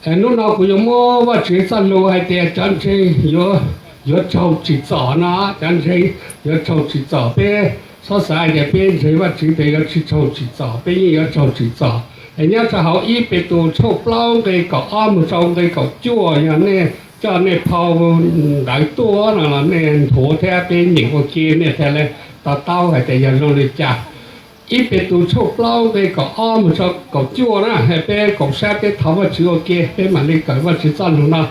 Hnub no kuv yuav muab Vajtswv txoj lus hais tias cov ntseeg yuav raug tsim txom no, cov ntseeg yuav raug tsim txom. Peb txhob xav hais tias peb ntseeg Vajtswv ces yuav tsis raug tsim txom, peb yeej yuav raug tsim txom. Nyob rau hauv ib Petus tshooj plaub nqe kaum ob mus rau nqe kaum cuaj, yog nej coj nej phau ntawv tuaj no los nej nthuav thiab peb nyeem ua ke nej thiaj li to taub hais tias yog zoo li cas. Ib Petus tshooj plaub nqe kaum ob mus rau kaum cuaj na, peb koom sab peb thov Vajtswv ua ke, peb mam li kawm Vajtswv txoj lus no.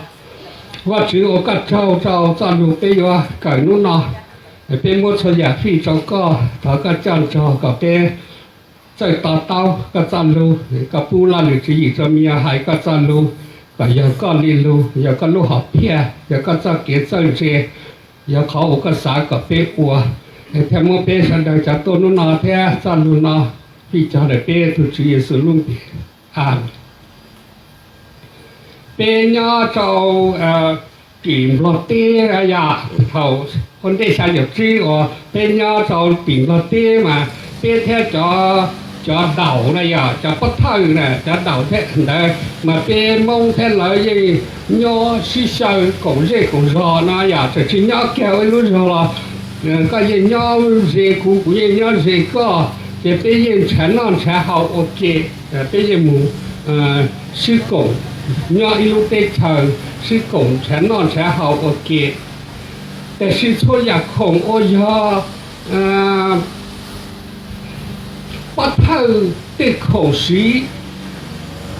Vajtswv ua koj tsaug rau txoj lus peb yuav kawm hnub no. Peb muab txhua yam fij rau koj, thov koj coj nrog kom peb txawj to taub koj txoj lus, koj pub laj lwm tswv yim rau me nyuam hais koj txoj lus, kom yog koj li lus, yog koj lub hom phiaj, yog koj txoj kev txawj ntse, yog qhov uas koj xav kom peb ua. Thiaj muab peb sawv daws cov tuaj hnub no thiab txoj lus no fij cog ntawm peb tus Tswv Yexus lub npe. Amees. Peb nyob rau tim Nplog teb, yog thaum ua ntej xya caum tsib uas peb nyob rau tim Nplog teb mas peb thiab cov, cov daum na, yog cov pov thawj na, cov daum thiab ntawd mas peb Hmoob thiab lawv yeej nyob sib xyaw koom zej koom zog no, yog tseem tsis nyob kiag ua ib lub zog los koj yeej nyob ze kuv, kuv yeej nyob ze koj, ces peb yeej nrhav noj nrhav haus ua ke, peb yeej mus sib koom nyob ib lub teb chaws, sib koom nrhav noj nrhav haus ua ke. Tiam sis txhua yam khoom uas yog pov thawj tej khoom siv,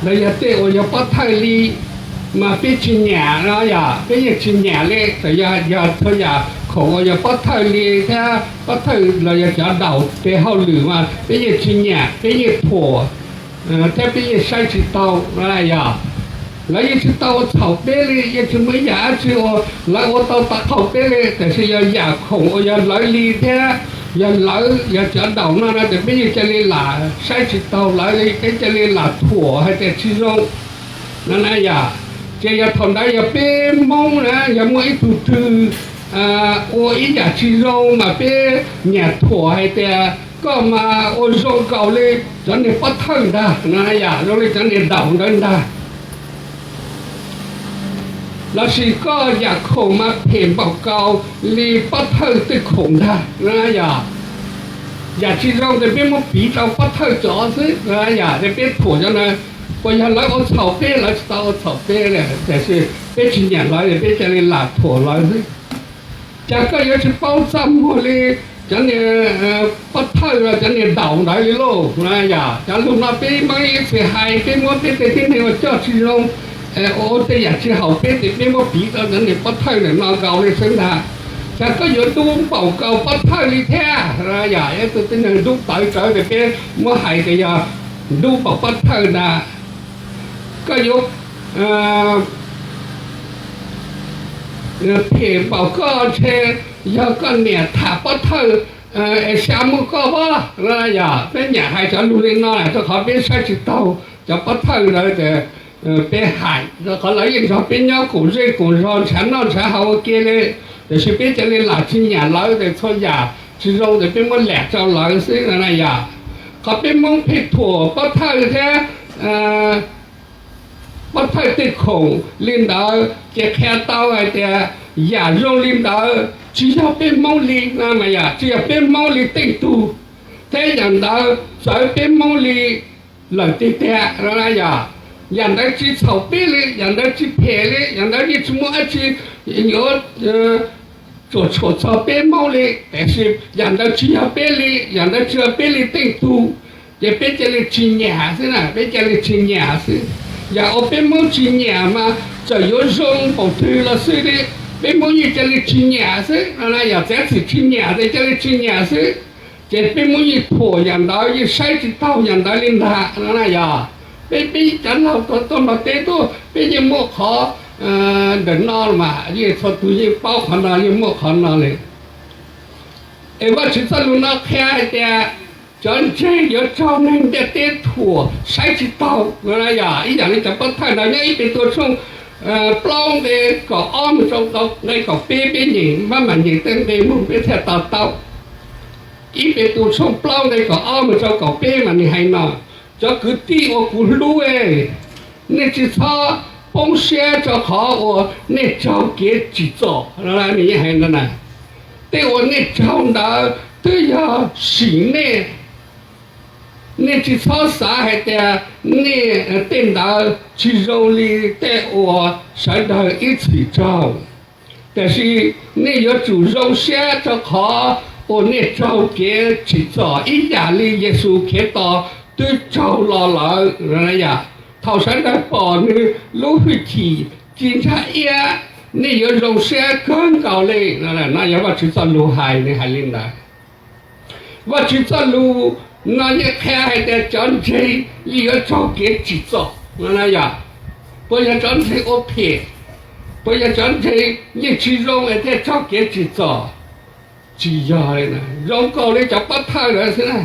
los yog tej uas yog pov thawj li, mas peb tsis nyam no, yog peb yeej tsis nyam li. Txawm yog txhua yam khoom uas yog pov thawj li thiab pov thawj los yog cov daum tes hauj lwm mas peb yeej tsis nyam, peb yeej thuam thiab peb yeej saib tsis taus no, yog lawv yeej tsis tau ua txhaum peb li, yeej tsis muaj ib yam dab tsi uas lawv ua tau tag qaug peb li. Tiam sis yog yam khoom uas yog lawv li thiab yog lawv yog cov daum no no ces peb yeej cia li lam saib tsis taus lawv li, peb cia li lam thuam hais tias tsis zoo no na, yog. Ces yog thaum ntawd yog peb Hmoob na, yog muaj ib tug twg ua ib yam tsis zoo mas peb nyam thuam hais tias koj mas ua zoo nkaus li cov niag pov thawj ntag no, yog zoo li cov niag daum ntawd ntag. Lossis koj yam khoom mas phem npaum nkaus li pov thawj tej khoom ntag no, yog. Yam tsis zoo ces peb muab piv rau pov thawj cov xwb, yog ces peb thuam cov na. Puas yog lawv ua txhaum peb? Lawv tsis tau ua txhaum peb, tiam sis peb tsis nyam lawv, peb cia li lam thuam lawv xwb. Cas koj yuav tsis paub txaj muag li cov niag pov thawj los cov niag daum ntawd li lauj? Yog cov lus no peb Hmoob ib txhis hais, peb muab peb tej tib neeg uas coj tsis zoo, ua tej yam tsis haum peb ces peb muab piv rau cov niag pov thawj ntawm no nkaus li xwb ntag. Cas koj yuav dub npaum nkaus pov thawj li thiab? Yog ib tug tib neeg dub tawv rawv ces peb muab hais tias yog dub npaum pov thawj ntag. Koj yuav phem npaum koj ntshe yog koj niam tham pov thawj es xya muaj koj pab. Yog peb nyam hais cov lus li no rau qhov peb saib tsis taus cov pov thawj ntawd ces peb hais, rau qhov lawv yeej nrog peb nyob koom zej koom zog nrhav noj nrhav haus ua ke li. Tiam sis peb cia li lam tsis nyam lawv ces txhua yam tsis zoo ces peb muab lam rau lawv xwb no na, yog. Qhov peb Hmoob pheej thuam pov thawj thiab pov thawj tej khoom li ntawd ces qhia tau hais tias yam zoo li ntawd tsis yog peb Hmoob li no mas, yog tsis yog peb Hmoob li tej tug, thiab yam ntawd txawv peb Hmoob li lawm tiag tiag no, yog. Yam ntawd tsis txhaum peb li, yam ntawd tsis phem li, yam ntawd yeej tsis muaj dab tsi yuav tsuam tshuam txog peb Hmoob li, tiam sis yam ntawd tsis yog peb li, yam ntawd tsis yog peb li tej tug, ces peb cia li tsis nyam xwb na, peb cia li tsis nyam xwb. Yam uas peb Hmoob tsis nyam mas txawm yuav zoo npaum twg los xij li, peb Hmoob yeej cia li tsis nyam xwb no, yog txiav txim tsis nyam ces cia li tsis nyam xwb. Ces peb Hmoob yeej thuam yam ntawd, yeej saib tsis taus yam ntawd li ntag no na, yog. Peb, peb cov laug tuaj Nplog teb tuaj, peb yeej muaj qhov ntawm no mas, yeej txhua tus yeej paub qhov no, yeej muaj qhov no li. Es Vajtswv txoj lus no qhia hais tias cov ntseeg yuav raug neeg ntiaj teb thuam saib tsis taus no, yog ib yam li cov pov thawj ntawd nyob ib Petus tshooj plaub nqe kaum ob mus rau nqe kaum peb, peb nyeem maj mam nyeem tej nqe mus peb thiaj to taub. Ib Petus tshooj plaub nqe kaum ob mus rau kaum peb mas nws hais no: Cov kwv tij uas kuv hlub, nej tsis txhob poob siab rau qhov uas nej raug kev tsim txom. Nws yeej hais ntawd na, tej uas nej raug ntawd twb yog sim nej. Nej tsis txhob xav hais tias nej tej ntawd tsis zoo li tej uas sawv daws ib txhis raug. Tiam sis nej yuav tsum zoo siab rau qhov uas nej raug kev tsim txom ib yam li Yexus Khetos twb raug los lawm. Yog thaum sawv daws pom nws lub hwj chim ci ntsa iab, nej yuav zoo siab kawg nkaus li. No yog Vajtswv txoj lus hais, nws hais li ntawd. Vajtswv txoj lus no yeej qhia hais tias cov ntseeg yeej yuav raug kev tsim txom. Yog puas yog cov ntseeg ua phem, puas yog cov ntseeg yeej tsis zoo es thiaj raug kev tsim txom? Tsis yog li, zoo nkaus li cov pov thawj lawm xwb na.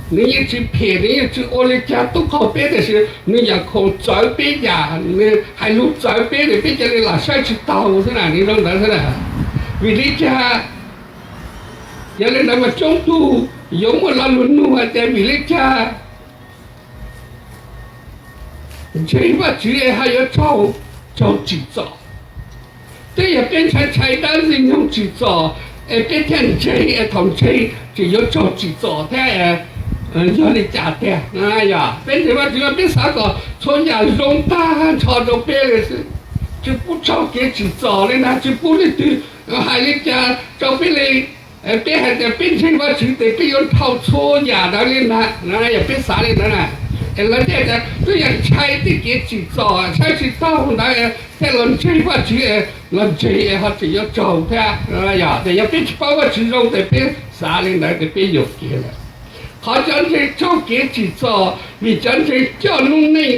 Nws yeej tsis phem, nws yeej tsis ua li cas tub qaug peb, tiam sis nws yam khoom txawv peb yam, nws hais lus txawv peb, nws peb cia li lam saib tsis taus xwb na, nws zoo ntawd xwb na. Vim li cas? Yog li ntawd mas coob tug yuav muaj lo lus nug hais tias vim li cas ntseeg Vajtswv es ho yuav raug, raug tsim txom? Twb yog peb ntshai ntshai dab ntxwg nyoog tsim txom es peb thiaj ntseeg, es thaum ntseeg tseem yuav raug tsim txom thiab, yog li cas tiag? Yog peb ntseeg Vajtswv los peb xav kom txhua yam zoo tag nrho rau peb li xwb, tsis pub raug kev tsim txom li ntag, tsis pub leej twg hais li cas rau peb li. Peb hais tias peb ntseeg Vajtswv tes peb yuav dhau txhua yam ntawd li ntag. Yog peb xav li ntawd na, es lawv thiaj tias twb yog ntshai tej kev tsim txom saib tsis taus ntawd thiaj los ntseeg Vajtswv, los ntseeg es ho tseem yuav raug thiab. Yog peb tsis paub Vajtswv zoo tes peb xav li ntawd tes peb yuam kev lawm. Qhov cov ntseeg raug kev tsim txom vim cov ntseeg coj lub neej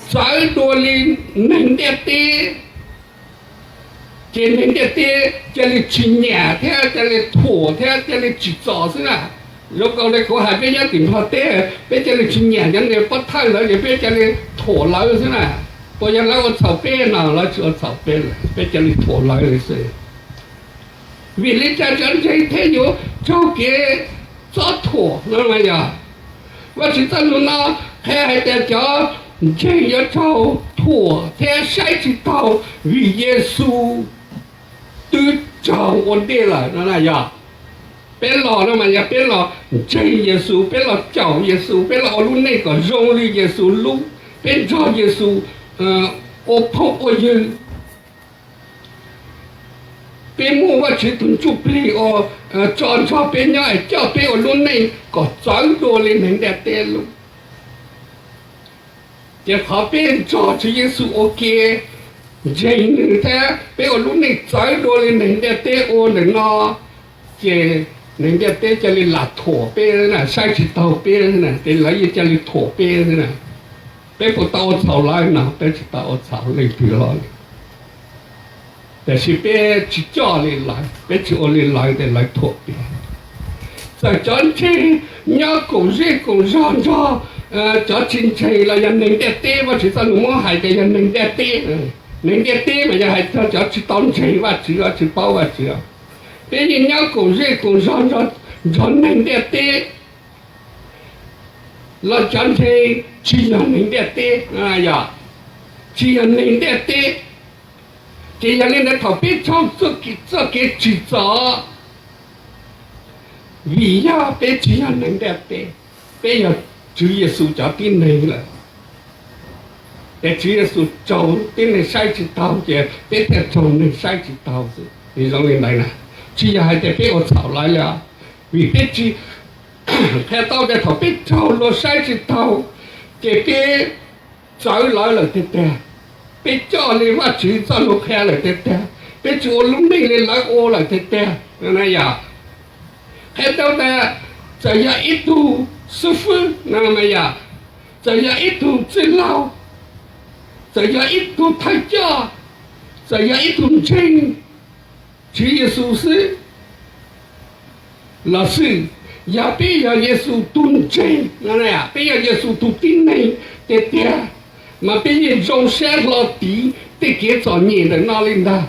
txawv dua li neeg ntiaj teb, ces neeg ntiaj teb cia li tsis nyiam thiab cia li thuam thiab cia li tsim txom xwb na. Zoo nkaus li kuv hais peb nyob tim Nplog teb, peb cia li tsis nyiam cov niag pov thawj ntawd ces peb cia li thuam lawv xwb na. Puas yog lawv ua txhaum peb? No, lawv tsis ua txhaum peb, peb cia li thuam lawv li xwb. Vim li cas cov ntseeg thiaj yuav raug kev txob thuam no? Yog Vajtswv txoj lus no qhia hais tias cov ntseeg yuav raug thuam thiab saib tsis taus vim Yexus twb raug ua ntej lawm no na. Yog peb los no mas yog peb los ntseeg Yexus, peb los caum Yexus, peb los ua lub neej kom zoo li Yexus lub, peb nrog Yexus ua phooj ua ywg, peb muaj Vajtswv tus Ntsuj Plig uas tso nrog peb nyob es coj peb ua lub neej kom txawv dua li neeg ntiaj teb lub. Ces qhov peb nrog Tswv Yexus ua ke, ntseeg nws thiab peb ua lub neej txawv dua li neeg ntiaj teb ua ntawm no, ces neeg ntiaj teb cia li lam thuam peb na, saib tsis taus peb na, ces lawv yeej cia li thuam peb xwb na. Peb puas tau ua txhaum lawv? No, peb tsis tau ua txhaum leej twg los li. Tiam sis peb tsis coj li lawv, peb tsis ua li lawv ces lawv thuam peb. Txawm cov ntseeg nyob koom zej koom zog nrog cov tsis ntseeg los yog neeg ntiaj teb, Vajtswv txoj lus muab hais tias yog neeg ntiaj teb. Neeg ntiaj teb mas yog hais txog cov tsis tau ntseeg Vajtswv, tsis paub Vajtswv. Peb yeej nyob koom zej koom zog nrog neeg ntiaj teb los cov ntseeg tsis yog neeg ntiaj teb, yog tsis yog neeg ntiaj teb. Ces yog li ntawd thaum peb raug txoj kev tsim txom, vim yog peb tsis yog neeg ntiaj teb, peb yog Tswv Yexus cov tib neeg lawm. Es Tswv Yexus raug tib neeg saib tsis taus ces peb thiaj raug neeg saib tsis taus xwb. Nws zoo li ntawd na, tsis yog hais tias peb ua txhaum lawv li os. Vim peb tsis qhia tau tias thaum peb raug luag saib tsis taus ces peb txawv lawv lawm tiag tiag, peb coj li Vajtswv txoj lus qhia lawm tiag tiag, peb tsis ua lub neej li lawv ua lawm tiag tiag. Yog qhia tau tias txawm yog ib tug xib fwb no mas yog, txawm yog ib tug txwj laug, txawm yog ib tug thawj coj, txawm yog ib tug ntseeg Tswv Yexus xwb los xij, yog peb yog Yexus tus ntseeg, peb yog Yexus tus tib neeg tiag tiag, mas peb yeej zoo siab hlo tiv tej kev txom nyem ntawm no li ntag.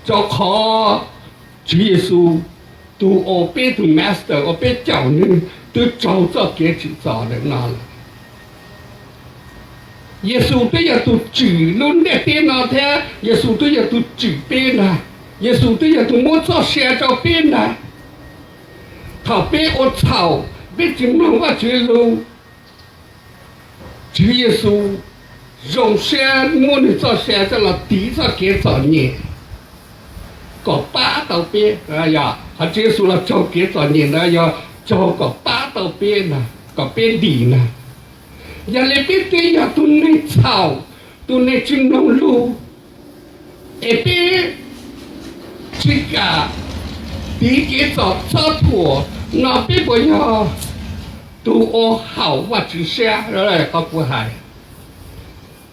Rau qhov Tswv Yexus tus uas peb tus master uas peb caum nws twb raug txoj kev tsim txom ntawm no lawm. Yexus twb yog tus tswm lub ntiaj teb no thiab Yexus twb yog tus tswm peb ntag. Yexus twb yog tus muab txoj sia rau peb ntag. Thaum peb ua txhaum, peb tsis mloog Vajtswv lus, Tswv Yexus zoo siab muab nws txoj sia coj los tiv txoj kev txom nyem kom pab tau peb. Qhov Tswv Yexus los raug kev txom nyem ntawd yog raug kom pab tau peb ntag, kom peb dim ntag. Yog li peb twb yog tus neeg txhaum, tus neeg tsis mloog lus, es peb tsis kam tiv kev txom txob thuam no, peb puas yog tus ua haum Vajtswv siab? Qhov kuv hais,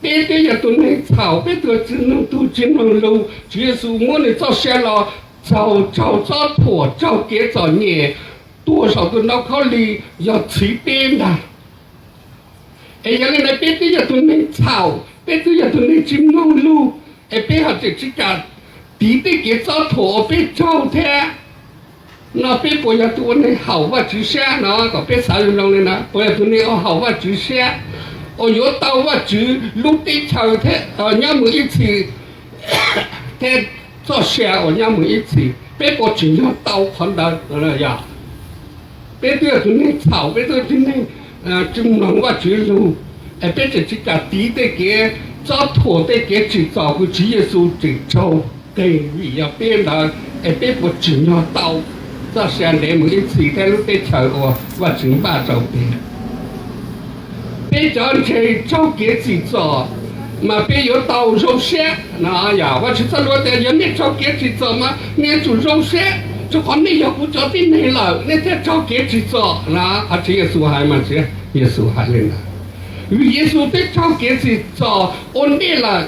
peb twb yog tus neeg txhaum, peb twb yog tus tsis mloog lus, Tswv Yexus muab nws txoj sia los txaug, raug txob thuam, raug kev txom nyem, tuag saum tus ntoo khaub lig yog txhiv peb ntag. Es yog li ntawd peb twb yog tus neeg txhaum, peb twb yog tus neeg tsis mloog lus, es peb ho tseem tsis kam tiv tej kev txob thuam uas peb raug thiab no, peb puas yog tus ua neeg haum Vajtswv siab no? Kom peb xav zoo zoo li no, puas yog tus neeg ua haum Vajtswv siab, uas yuav tau Vajtswv lub teb chaws thiab nyob mus ib txhis thiab txoj sia uas nyob mus ib txhis? Peb puas tsim nyog tau qhov ntawd? Peb twb yog tus neeg txhaum, peb twb yog tus neeg tsis mloog Vajtswv lus, es peb tseem tsis kam tiv tej kev txob thuam, tej kev tsim txom uas Tswv Yexus tseem raug qeeg vim yog peb ntawd, es peb puas tsim nyog tau txoj sia ntev mus ib txhis thiab lub teb chaws uas Vajtswv npaj rau peb? Peb cov ntseeg raug kev tsim txom, mas peb yuav tau zoo siab no. Yog Vajtswv txoj lus tias, yog nej raug kev tsim txom mas nej yuav tsum zoo siab, rau qhov nej yog kuv cov tib neeg lawm, nej thiaj raug kev tsim txom no. Qhov Tswv Yexus hais mas, Tswv Yexus hais li ntawd. Vim Yexus twb raug kev tsim txom ua ntej lawm,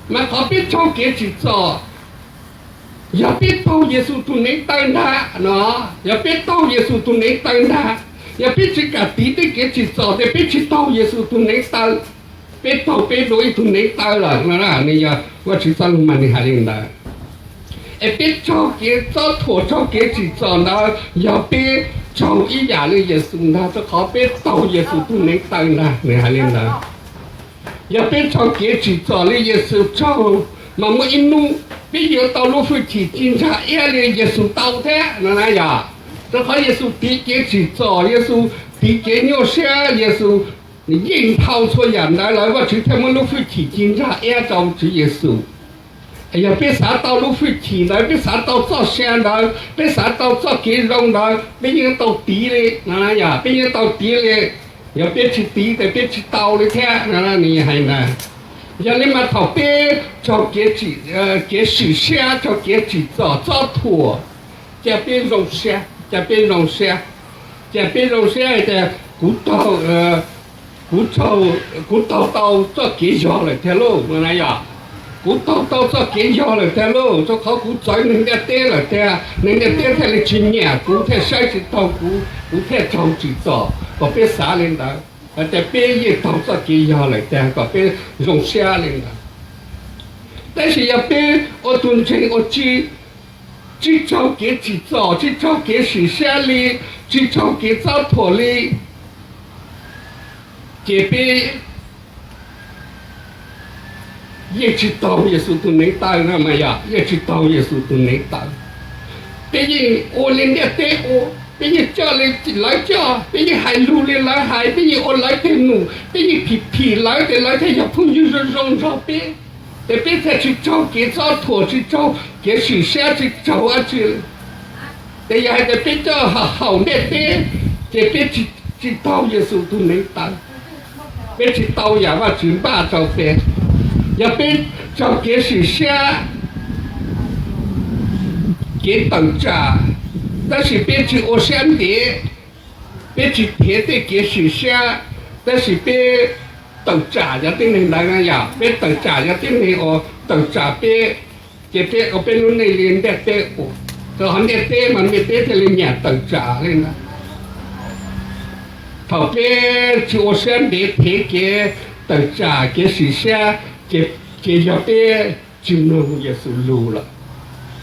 mas qhov peb raug kev tsim txom yog peb taug Yexus tus neev taw ntag no. Yog peb taug Yexus tus neev taw ntag, yog peb tsis kam tiv tej kev tsim txom ces peb tsis taug Yexus tus neev taw. Peb taug peb dua ib tug neev taw lawm no. Nws yog Vajtswv txoj lus mas nws hais li ntawd. Es peb raug kev txob thuam, raug kev tsim txom ntawd yog peb raug ib yam li Yexus ntag, rau qhov peb taug Yexus tus neev taw ntag, nws hais li ntawd. Yog peb raug kev tsim txom li Yexus raug, mas muaj ib hnub peb yuav tau lub hwj chim ci ntsa iab li Yexus tau thiab no na yog. Rau qhov Yexus tiv kev tsim txom, Yexus tiv kev nyuaj siab, Yexus yeej dhau txhua yam ntawd lawm, Vajtswv thiaj muab lub hwj chim ci ntsa iab rau Tswv Yexus. Yog peb xav tau lub hwj chim ntawd, peb xav tau txoj sia ntawd, peb xav tau txoj kev zoo ntawd, peb yeej tau tiv li no na yog, peb yeej tau tiv li. Yog peb tsis tiv ces peb tsis tau li thiab no, nws hais ntawd. Yog li mas thaum peb raug kev, kev sim siab, raug kev tsim txom txob thuam, cia peb zoo siab, cia peb zoo siab, cia peb zoo siab tias kuv taug, kuv taug, kuv taug tau txoj kev yog lawm tiag lauj no na yog. Kuv taug tau txoj kev yog lawm tiag lauj, rau qhov kuv txawv neeg ntiaj teb lawm tiag, neeg ntiaj teb thiaj li tsis nyiam kuv, thiaj saib tsis taug kuv, kuv thiaj raug tsim txom. Kom peb xav li ntawd, hais tias peb yeej taug txoj kev yog lawm tiag, kom peb zoo siab li ntawd. Tab sis yog peb ua tus ntseeg uas tsis, tsis raug kev tsim txom, tsis raug kev sim siab li, tsis raug kev txob thuam li, ces peb yeej tsis taug Yexus tus neev taw no mas yog, yeej tsis taug Yexus tus neev taw. Peb yeej ua li ntiaj teb ua, peb yeej coj li lawv coj, peb yeej hais lus li lawv hais, peb yeej ua lawv tej num, peb yeej phim phim lawv ces lawv thiaj yog phooj ywg zoo zoo nrog peb, ces peb thiaj tsis raug kev txob thuam, tsis raug kev sim siab, tsis raug dab tsi. Ces yog hais tias peb coj haum ntiaj teb, ces peb tsis taug Yexus tus neev taw, peb tsis tau yam Vajtswv npaj rau peb. Yog peb raug kev sim siab, kev tawm tsam, tab sis peb tsis ua siab ntev, peb tsis thev tej kev sim siab, tab sis peb tawm tsam cov tib neeg ntawd na yog, peb tawm tsam cov tib neeg uas tawm tsam peb, ces peb ua peb lub neej li ntiaj teb ua, rau qhov ntiaj teb mas ntiaj teb thiaj li nyiam tawm tsam li ntawd. Thaum peb tsis ua siab ntev thev kev tawm tsam kev sim siab, ces yog peb tsis mloog Yexus lus lawm.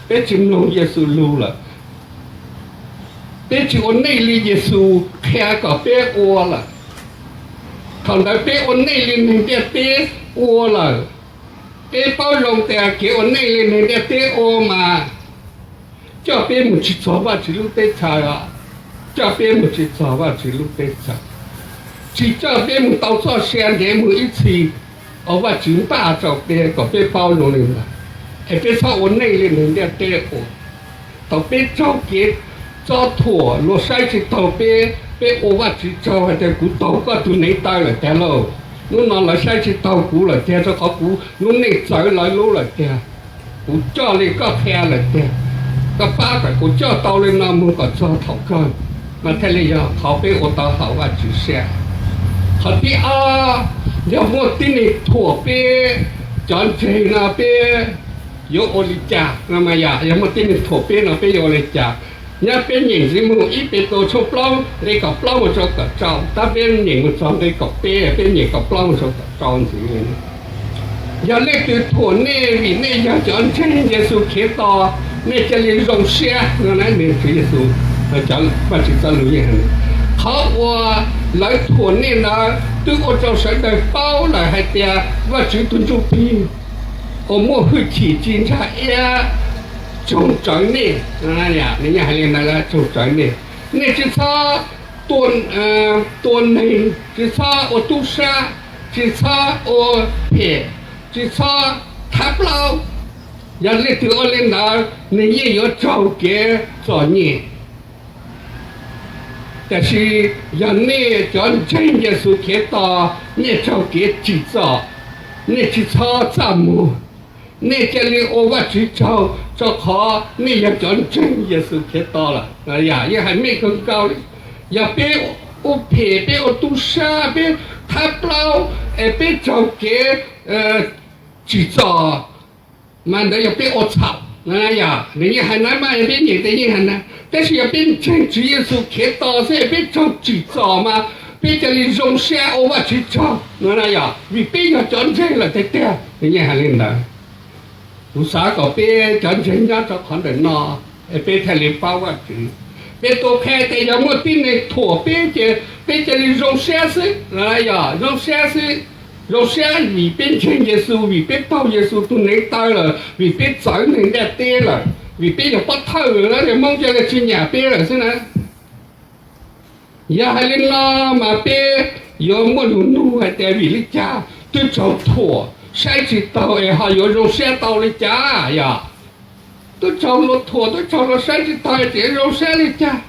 Peb tsis mloog Yexus lus lawm. Peb tsis ua neej li Yexus qhia kom peb ua lawm. Thaum ntawd peb ua neej li neeg ntiaj teb ua lawm, peb paub zoo tias kev ua neej li neeg ntiaj teb ua mas coj peb mus tsis txog Vajtswv lub teb chaws os, coj peb mus tsis txog Vajtswv lub teb chaws, tsis coj peb mus tau txoj sia ntev mus ib txhis uas Vajtswv npaj rau peb kom peb paub zoo li ntawd, es peb txhob ua neej li neeg ntiaj teb ua. Thaum peb raug kev txob thuam, luag saib tsis taug peb, peb ua Vajtswv tsaug hais tias kuv taug koj tus neev taw lawm tiag lauj, hnub no lawv saib tsis taug kuv lawm tiag, rau qhov kuv lub neej txawv lawv lub lawm tiag, kuv coj li koj qhia lawm tiag, koj pab kom kuv coj tau li no mus kom txog thaum kawg, mas thiaj li yog qhov peb ua tau haum Vajtswv siab. Qhov thib ob, yog muaj tib neeg thuam peb, cov ntseeg no peb yuav ua li cas no mas yom, yog muaj tib neeg thuam peb no peb yuav ua li cas? Nyob peb nyeem ntxiv mus ib Petus tshooj plaub nqe kaum plaub mus rau kaum rau, tab peb nyeem mus txog nqe kaum peb, peb nyeem kaum plaub mus rau kaum rau ntxiv li. Yog leej twg thuam nej vim nej yog cov ntseeg Yexus Khetos, nej cia li zoo siab no na, Tswv Yexus, Vajtswv txoj lus yeej hais. Qhov uas lawv thuam nej ntawd twb ua rau sawv daws paub lawm hais tias Vajtswv tus Ntsuj Plig uas muaj hwj chim ci ntsa iab tsoog tsawv nej, nws yeej hais li ntawd, tsoog tsawv nej. Nej tsis txhob tua neeg, tsis txhob ua tub sab, tsis txhob ua phem, tsis txhob thab plaub. Yog leej twg ua li ntawd nws yeej yuav raug kev txom nyem. Tiam sis yog nej cov ntseeg Yexus Khetos, nej raug kev tsim txom, nej tsis txhob txaj muag, nej cia li ua Vajtswv tsaug, rau qhov nej yog cov ntseeg Yexus Khetos lawm. Yeej hais meej kawg nkaus li. Yog peb ua phem, peb ua tub sab, peb thab plaub, es peb raug kev tsim txom, mas ntawd yog peb ua txhaum. Yog nws yeej hais na, mas yog peb nyeem tes yeej hais na. Tab sis yog peb ntseeg Tswv Yexus Khetos xwb peb raug tsim txom mas peb cia li zoo siab ua Vajtswv tsaug no na yom, vim peb yog cov ntseeg lawm tiag tiag. Nws yeej hais li ntawd. Kuv xav kom peb cov ntseeg nyob rau qhov ntawm no, peb thiaj li paub Vajtswv. Peb tuaj qhia tias yog muaj tib neeg thuam peb ces peb cia li zoo siab xwb no na yom, zoo siab xwb. Zoo siab vim peb ntseeg Yexus, vim peb taug Yexus tus neev taw lawm, vim peb txawv neeg ntiaj teb lawm, vim peb yog pov thawj lawm na, Hmoob cia li tsis nyiam peb lawm xwb na. Yog hais li no mas peb yuav muaj lus nug hais tias vim li cas twb raug thuam saib tsis taug es ho yuav zoo siab tau li cas yom? Twb raug luag thuam, twb raug luag saib tsis taug es tseem zoo siab li cas?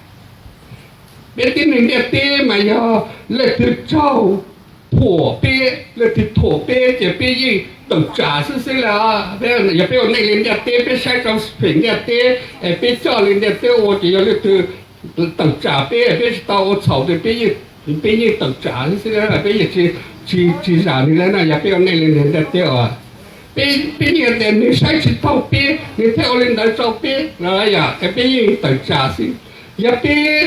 Peb tib neeg ntiaj teb mas yog leej twg raug thuam peb, leej twg thuam peb ces peb yeej tawm tsam xwb xwb li. Yog peb ua neej li ntiaj teb, peb saib rau phem ntiaj teb es peb coj li ntiaj teb ua ces yog leej twg tawm tsam peb, peb tsis tau ua txhaum ces peb yeej tawm tsam xwb xwb li, peb yeej tsis zam nws li na. Yog peb ua neej li ntiaj teb ua, peb yeej tias nws saib tsis taug peb nws thiaj ua li ntawd rau peb, yog peb yeej tawm tsam xwb. Yog peb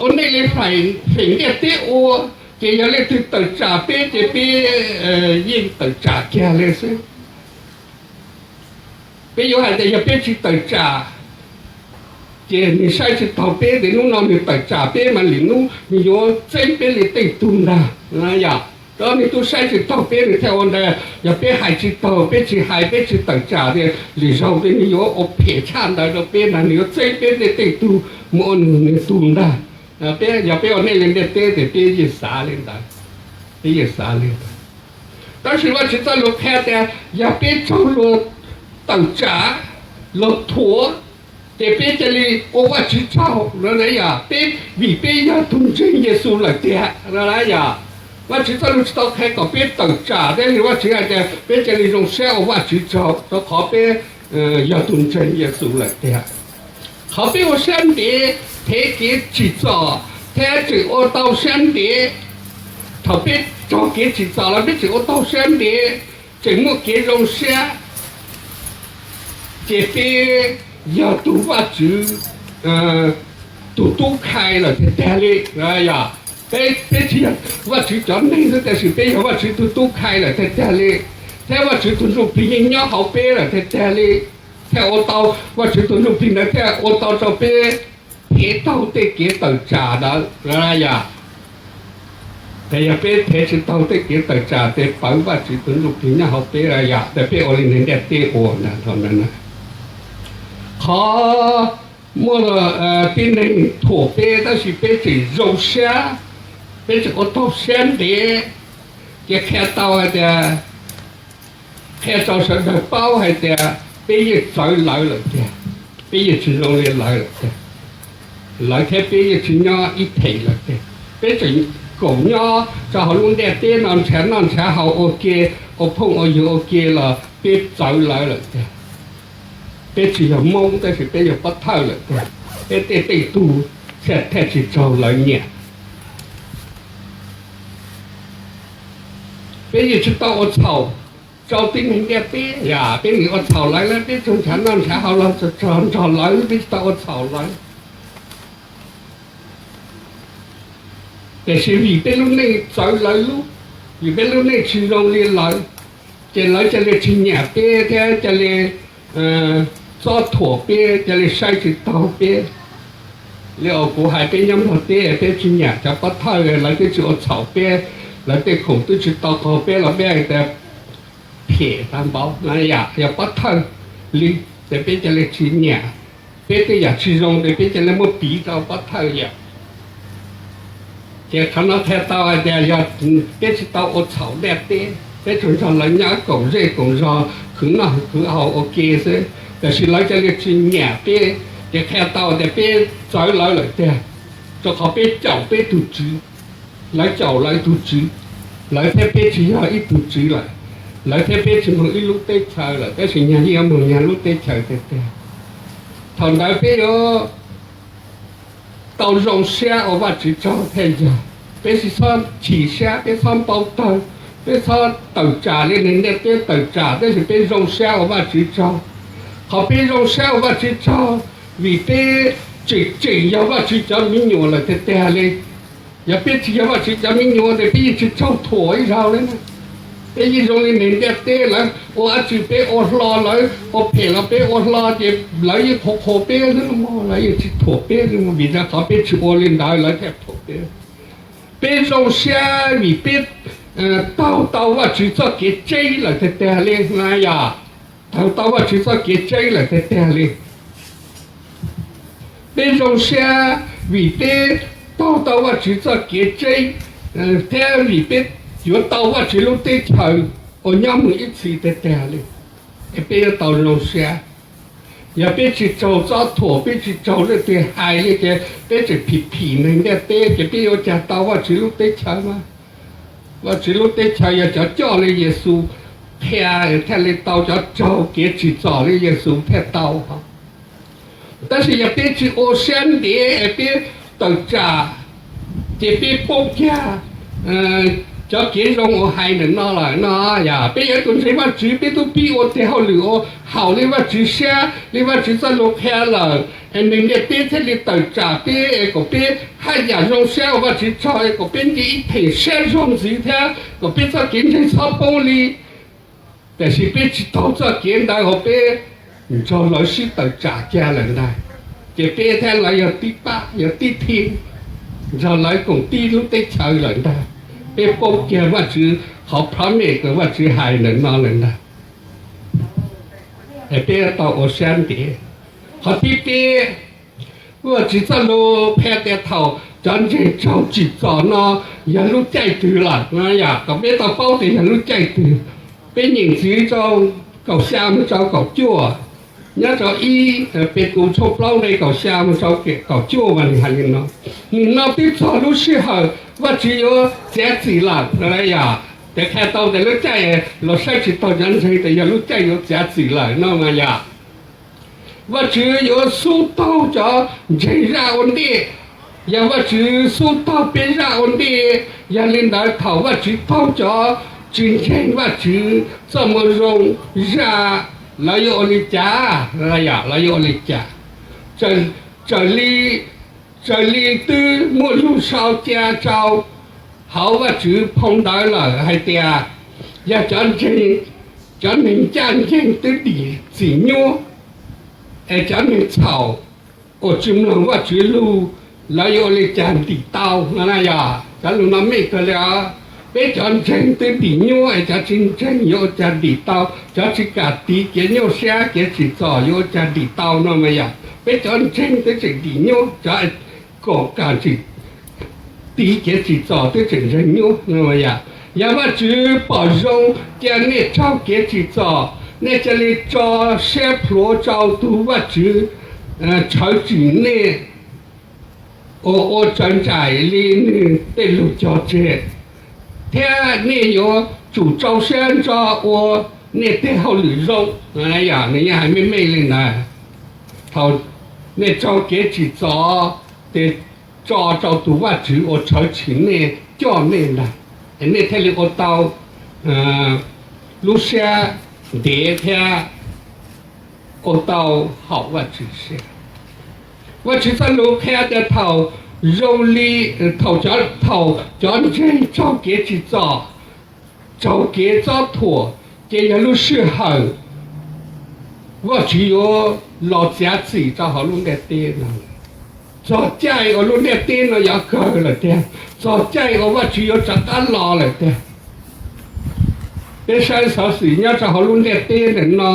ua neej li phem ntiaj teb ua, ces yog leej twg tawm tsam peb ces peb yeej tawm tsam kiag li xwb. Peb yuav hais tias yog peb tsis tawm tsam, ces nws saib tsis taug peb ces hnub no nws tawm tsam peb mas lwm hnub nws yuav txeeb peb li tej tug ntag. Yog, rau nws twb saib tsis taug peb nws thiaj ua ntawd. Yog peb hais tsis taug, peb tsis hais, peb tsis tawm tsam tias lwm zaug ces nws yuav ua phem tshaj ntawd rau peb ntag, nws yuav txeeb peb tej tej tug mus ua nws tug ntag. Yog peb ua neej li ntiaj teb ces peb yeej xav li ntawd, peb yeej xav li ntawd. Tab sis Vajtswv txoj lus qhia tias yog peb raug luag tawm tsam, luag thuam, ces peb cia li ua Vajtswv tsaug no na yom, peb vim peb yog tus ntseeg Yexus lawm tiag no na yom. Vajtswv txoj lus tsis tau qhia kom peb tawm tsam, tab sis Vajtswv hais tias peb cia li zoo siab ua Vajtswv tsaug rau qhov peb yog tus ntseeg Yexus lawm tiag. Qhov peb ua siab ntev, thev kev tsim txom thiab tseem ua tau siab ntev. Thaum peb raug kev tsim txom los peb tseem ua tau siab ntev, tseem muaj kev zoo siab, ces peb yog tus Vajtswv tus tub khai lawm tiag tiag li. Yog peb tsis yog Vajtswv cov neeg xwb, tab sis peb yog Vajtswv tus tub khai lawm tiag tiag li, thiab Vajtswv tus Ntsuj Plig yeej nyob hauv peb lawm tiag tiag li, thiaj ua tau, Vajtswv tus Ntsuj Plig ntawd thiaj ua tau rau peb thev taug tej kev tawm tsam ntawd. Yog Ces yog peb thev tsis taug tej kev tawm tsam tes pawv Vajtswv tus ntsuj plig nyob hauv peb yom, tes peb ua li neeg ntiaj teb ua ntag. Qhov muaj tib neeg thuam peb tab sis peb tseem zoo siab, peb tseem ua taug siab ntev, ces qhia tau hais tias, qhia rau sawv daws paub hais tias peb yeej txawv lawv lawm tiag, peb yeej tsis zoo li lawv lawm tiag, lawv thiab peb yeej tsis nyob ib phem lawm tiag. Peb tseem koom nyob rau hauv lub ntiaj teb no nrhav noj nrhav haus ua ke, ua phooj ua ywg ua ke los peb txawv lawv lawm tiag. Peb tsis yog Hmoob tab sis peb yog pov thawj lawm tiag. Peb tej tej tug thiaj tsis raug lawv nyiam. Peb yeej tsis tau ua txhaum rau tib neeg ntiaj teb yom, peb nim ua txhaum lawv, peb tsuas nrhav noj nrhav haus los tsuas nrog lawv, peb tsis tau ua txhaum lawv. Tiam sis vim peb lub neej txawv lawv lub, vim peb lub neej tsis zoo li lawv, ces lawv ca li tsis nyiam peb thiab ca li txob thuam peb, ca li saib tsis taug peb. Li uas kuv hais peb nyob Nplog teb peb tsis nyiam cov pov thawj, lawv twb tsis ua txhaum peb, lawv tej khoom twb tsis tau qaug peb los peb hais tias phem tag npaum no yom, yog pov thawj li, ces peb ca li tsis nyiam. Peb tej yam tsis zoo ces peb ca li muab piv rau pov thawj yom. Ces qhov no qhia tau hais tias yog peb tsis tau ua txhaum ntiaj teb, peb tsuas nrog lawv nyob koom zej koom zog, khwv noj khwv haus ua ke xwb, tiam sis lawv ca li tsis nyiam peb, ces qhia tau tias peb txawv lawv lawm tiag, rau qhov peb caum peb tus tswv, lawv caum lawv tus tswv, lawv thiab peb tsis yog ib tug tswv lawm, lawv thiab peb tsis moog ib lub teb chaws lawm, tab sis nyag yeej yuav moog nyag lub teb chaws tiag tiag. Thaum ntawd peb yuav tau zoo siab ua Vajtswv tsaug thiaj yog. Peb tsis txhob chim siab, peb txhob npau taws, peb txhob tawm tsam li neeg ntiaj teb tawm tsam, tab sis peb zoo siab ua Vajtswv tsaug. Qhov peb zoo siab ua Vajtswv tsaug vim peb tseem tseem yog Vajtswv cov me nyuam lawm tiag tiag li. Yog peb tsis yog Vajtswv cov me nyuam tes peb yeej tsis raug thuam ib zaug li. Peb yeej zoo li neeg ntiaj teb, lawv ua dab tsi peb ua hlo, lawv ua phem los peb ua hlo, ces lawv yeej qhuas qhuas peb xwb, lawv yeej tsis thuam peb li, vim rau qhov peb tsis ua li ntawd lawv thiaj thuam peb. Peb zoo siab vim peb taug tau Vajtswv txoj kev tseeb lawm tiag tiag li na yom. Taug tau Vajtswv txoj kev tseeb lawm tiag tiag li. Peb zoo siab vim peb taug tau Vajtswv txoj kev tseeb, thiab vim peb yuav tau Vajtswv lub teb chaws uas nyob mus ib txhis tiag tiag li. Es peb yuav tau zoo siab. Yog peb tsis raug txob thuam, peb tsis raug leej twg hais li ces peb tseem phim phim neeg ntiaj teb ces peb yuav ua cas tau Vajtswv lub teb chaws mas? Vajtswv lub teb chaws yog cov coj li Yexus qhia thiaj li tau, cov raug kev tsim txom li Yexus thiaj tau. Tab sis yog peb tsis ua siab ntev es peb tawm tsam, ces peb poob kiag cov kev zoo uas hais ntawm no lawm no yom. Peb yog ib tug ntseeg Vajtswv, peb twb pib ua tes hauj lwm ua haum li Vajtswv siab, li Vajtswv txoj lus qhia lawm, es neeg ntiaj teb thiaj li tawm tsam peb, es kom peb haj yam zoo siab ua Vajtswv tsaug, es kom peb nce ib phem siab zog ntxiv thiab kom peb txoj kev ntseeg txhob poob li. Tiam sis peb tsis taug txoj kev ntawd, hos peb nrog lawv sib tawm tsam kiag lawm ntag, ces peb thiab lawv yog tib pab yog tib thib, nrog lawv koom tib lub teb chaws lawm ntag. Peb poob kiag Vajtswv qhov promise uas Vajtswv hais ntawm no lawm ntag. Es peb tau ua siab ntev. Qhov thib peb, Vajtswv txoj lus qhia tias thaum cov ntseeg raug tsim txom no yog lub caij twg lawm no yom, kom peb tau paub tias yog lub caij twg. Peb nyeem ntxiv rau kaum xya mus rau kaum cuaj, nyob rau ib Petus tshooj plaub nqe kaum xya mus rau kaum cuaj mas nws hais li no: Nim no twb txog lub sij hawm Vajtswv yuav txiav txim lawm no yom. Ces qhia tau tias lub caij luag saib tsis taug cov ntseeg tias yog lub caij yuav txiav txim lawm no mas yom. Vajtswv yuav xub taug cov ntseeg zaj ua ntej, yog Vajtswv xub taug peb zaj ua ntej. Yog li ntawd thaum Vajtswv taug cov tsis ntseeg Vajtswv txoj moo zoo zaj, lawv yuav ua li cas? Lawv yuav ua li cas? Raws li, raws li twb muaj lus sau cia rau hauv Vajtswv phau ntawv lawm hais tias yog cov ntseeg, cov neeg ncaj ncees twb dim txim nyuaj, es cov neeg txhaum uas tsis mloog Vajtswv lus, lawv yuav ua li cas ntim tau no na yom? Cov lus no meej kawg li os. Peb cov ntseeg twb dim nyuaj es cov tsis ntseeg yuav ua cas dim tau, cov tsis kam tiv kev nyuaj siab kev tsim txom yuav ua cas dim tau no mas yog peb cov ntseeg twb tseem dim nyuaj, cov kom kam tsis tiv kev tsim txom twb tseem ntseeg nyuaj no mas yog. Yog Vajtswv pom zoo cia nej raug kev tsim txom, nej cia li tso siab plhuav rau tus Vajtswv tshawv tsim nej ua ua tsawv nraim li nws tej lus cog tseg, thiab nej yuav tsum rau siab ntso ua nej tej hauj lwm zoo. Yog nws yeej hais meej meej li ntawd, thaum nej raug kev tsim txom ces tso rau tus Vajtswv uas tshawv tsim nej coj nej ntag, nej thiaj li ua tau lub siab ntev thiab ua tau haum Vajtswv siab. Vajtswv txoj lus qhia tias thaum zoo li, thaum, thaum cov ntseeg raug kev tsim txom, raug kev txob thuam, ces yog lub sij hawm Vajtswv yuav los txiav txim rau hauv lub ntiaj teb no. Txog caij uas lub ntiaj teb no yuav kawg lawm tiag, txog caij uas Vajtswv yuav rov qab los lawm tiag. Peb saib xov xwm nyob rau hauv lub ntiaj teb ntawm no,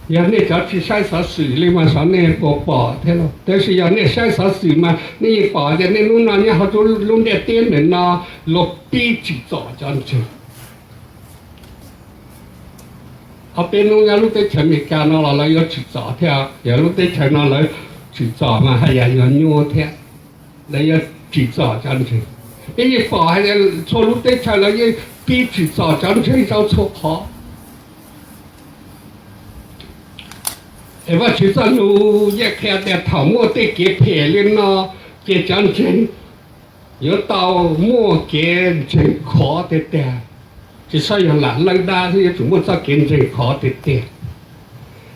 yog nej cov tsis saib xov xwm li mas xyov nej puas pom thiab los, tab sis yog nej saib xov xwm mas nej yeej pom tias nej hnub no nyob hauv lub ntiaj teb ntawm no luag pib tsim txom cov ntseeg. Ob peb hnub nyob lub teb chaws Amelikas no los lawv yuav tsim txom thiab, yog lub teb chaws no lawv tsim txom mas haj yam yuav nyuaj thiab, lawv yuav tsim txom cov ntseeg. Peb yeej pom hais tias txhua lub teb chaws lawv yeej pib tsim txom cov ntseeg rau txhua qhov. Es Vajtswv txoj lus yeej qhia tias thaum muaj tej kev phem li no, ces cov ntseeg yuav tau muaj kev ntseeg khov tiag tiag. Tsis txhob yog lam lawb dab xwb, yuav tsum muaj txoj kev ntseeg khov tiag tiag.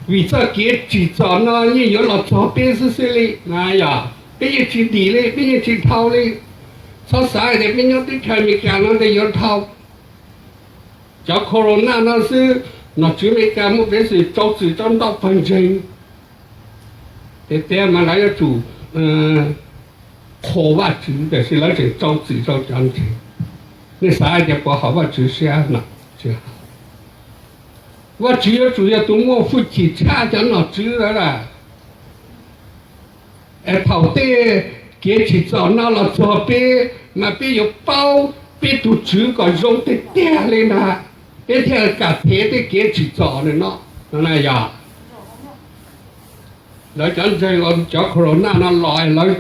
Vim txoj kev tsim txom no yeej yuav los txog peb xwb xwb li na yog. Peb yeej tsis dim li, peb yeej tsis dhau li. Txhob xav hais tias peb nyob teb chaws Amelikas no ces yuav dhau. Cov corona no xwb, nom tswv Amelikas muaj peev xwm rau txim rau ntau pawg ntseeg. Tiag tiag mas lawv yuav tsum qhuas Vajtswv, tiam sis lawv tseem rau txim rau cov ntseeg. Nej xav hais tias puas haum Vajtswv siab no? Tsis haum. Vajtswv yuav tsum yog tus muaj hwj chim tshaj cov nom tswv lawm. Es thaum tej kev tsim txom no los txog peb, mas peb yuav paub peb tus Tswv kom zoo tiag tiag li ntag, peb thiaj kam thev tej kev tsim txom no. Yog lawv cov ntseeg, cov corona no los lawv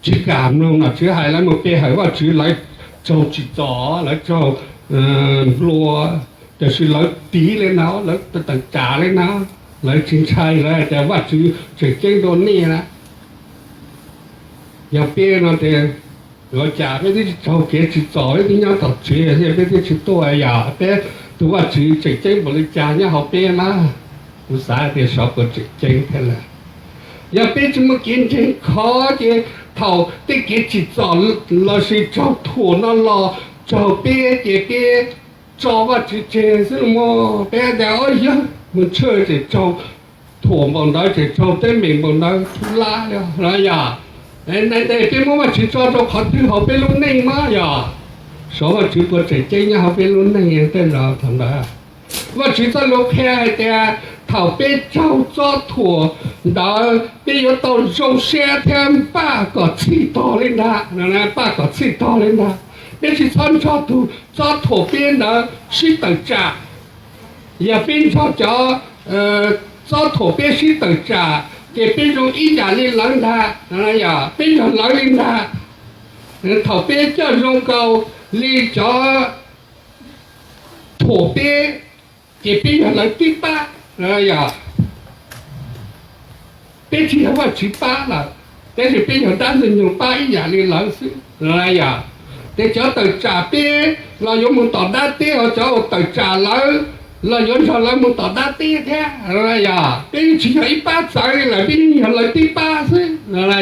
tsis kam mloog nom tswv hais, lawv mus pe hawm Vajtswv, lawv raug tsim txom, lawv raug nplua, tiam sis lawv tiv li no, lawv tawm tsam li no, lawv tsis ntshai, lawv hais tias Vajtswv tseem ceeb dua nej na. Yog peb no ces ua cas peb twb tsis raug kev tsim txom, peb twb nyob tom tsev thiab, peb twb tsis tuaj, yog peb tus Vajtswv tseem ceeb npaum li cas nyob hauv peb mas? Kuv xav tias xyov puas tseem ceeb thiab lawm. Yog peb tsis muaj kev ntseeg khov ces thaum tej kev tsim txom lossis raug thuam no los raug peb ces peb tso Vajtswv tseg xwb los mas peb tias, o yog mus tshwj tseem raug thuam npaum ntawd, tseem raug teeb meem npaum ntawd, thub lab li no yog. Peb muab Vajtswv tso rau qhov twg hauv peb lub neej mas yog? Xyov Vajtswv puas tseem ceeb nyob hauv peb lub neej tej zaum thaum ntawd. Vajtswv txoj lus qhia hais tias thaum peb raug txob thuam ntawd peb yuav tau zoo siab thiab npaj kom txhij tog li ntag, npaj kom txhij tog li ntag. Peb tsis txhob nrog tus txob thuam peb ntawd sib tawm tsam. Yog peb nrog cov txob thuam peb sib tawm tsam ces peb zoo ib yam li lawv ntag, yog peb yog lawv li ntag. Thaum peb coj zoo nkaus li cov thuam peb ces peb yog lawv tib pab, yog peb tsis yog Vajtswv pab lawm, tab sis peb yog dab ntxwg nyoog pab ib yam li lawv xwb, yog ces cov tawm tsam peb los yuav mus tom dab teb, ho cov uas tawm tsam lawv los yuav nrog lawv mus tom dab teb thiab, yog peb yeej tsis yog ib pab txawv li lawm, peb yeej yog lawv tib pab xwb,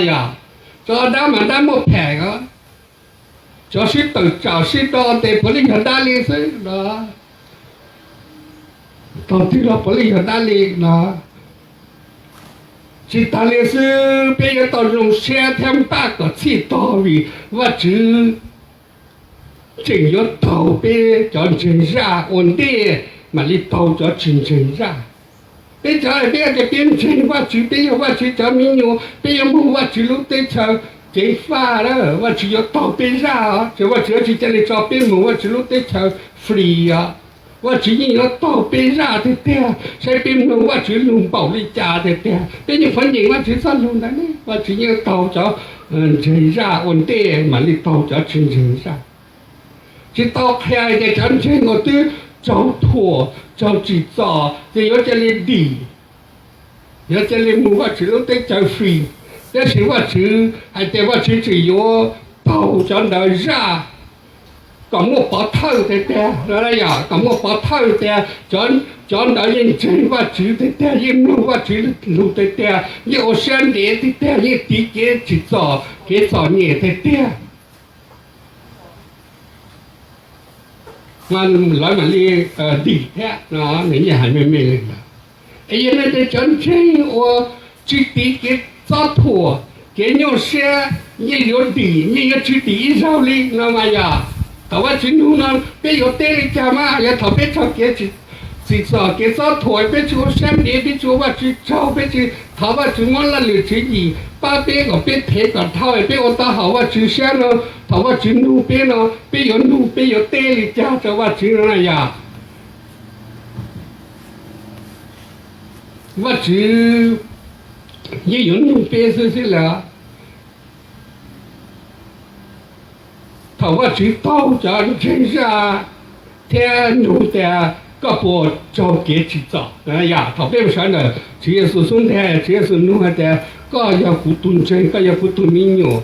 yog cov dab mas dab muaj phem os. Cov sib tawm tsam sib do tes puav leej yog dab li xwb no, tog twg los puav leej yog dab li no. Tsis tas li xwb, peb yuav tau zoo siab thiab npaj kom txhij tog vim Vajtswv tseem yuav taug peb cov ntseeg zaj ua ntej mam li taug cov tsis ntseeg zaj. Peb cov peb tias peb ntseeg Vajtswv, peb yog Vajtswv cov me nyuam, peb yuav mus Vajtswv lub teb chaws ceev faj lawm, Vajtswv yuav taug peb zaj os, ces Vajtswv yuav tsis cia li tso peb mus Vajtswv lub teb chaws free os. Vajtswv yeej yuav taug peb zaj tiag tiag, saib peb mloog Vajtswv lug npaum li cas tiag tiag, peb yeej qhuav nyeem Vajtswv txoj lug ntawd ne. Vajtswv yeej taug cov ntseeg zaj ua ntej mam li taug cov tsis ntseeg zaj. Tsis tau qhia tias cov ntseeg uas twb raug thuam raug tsim txom ces yuav cia li dim, yuav cia li mus Vajtswv lub teb chaws free. Tab sis Vajtswv hais tias Vajtswv tseem yuav taug cov ntawd zaj kom muaj pov thawj tiag tiag, yog kom muaj pov thawj tias cov ntawd yeej ntseeg Vajtswv tiag tiag, yeej mloog Vajtswv lus tiag tiag, yeej ua siab ntev tiag tiag, yeej tiv kev tsim txom kev txom nyem tiag tiag, lawv mam li dim thiab no. Nws yeej hais me me li ntawd. Es yog li ntawd cov ntseeg uas tsis tiv kev txob thuam kev nyuaj siab yeej yuav dim, yeej yuav tsis dim ib zaug li no mas yog. Thaum Vajtswv nug no peb yuav teb li cas mas? Yog thaum peb raug kev tsim txom kev txob thuam, peb tsis ua siab ntev, peb tsis ua Vajtswv tsaug, peb tsis thov Vajtswv muab laj lwm tswv yim pab peb kom peb thev kom dhau, peb ua tau haum Vajtswv siab no, thaum Vajtswv nug peb no peb yuav nug, peb yuav teb li cas rau Vajtswv no na yog? Vajtswv yeej yuav nug peb xwb xwb lawm. Thaum Vajtswv taug cov ntseeg zaj thiab nug tias koj puas raug kev tsim txom, yog thaum peb mus sawv ntawm Tswv Yexus xub ntiag, Tswv Yexus nug hais tias koj yog kuv tus ntseeg, koj yog kuv tus me nyuam,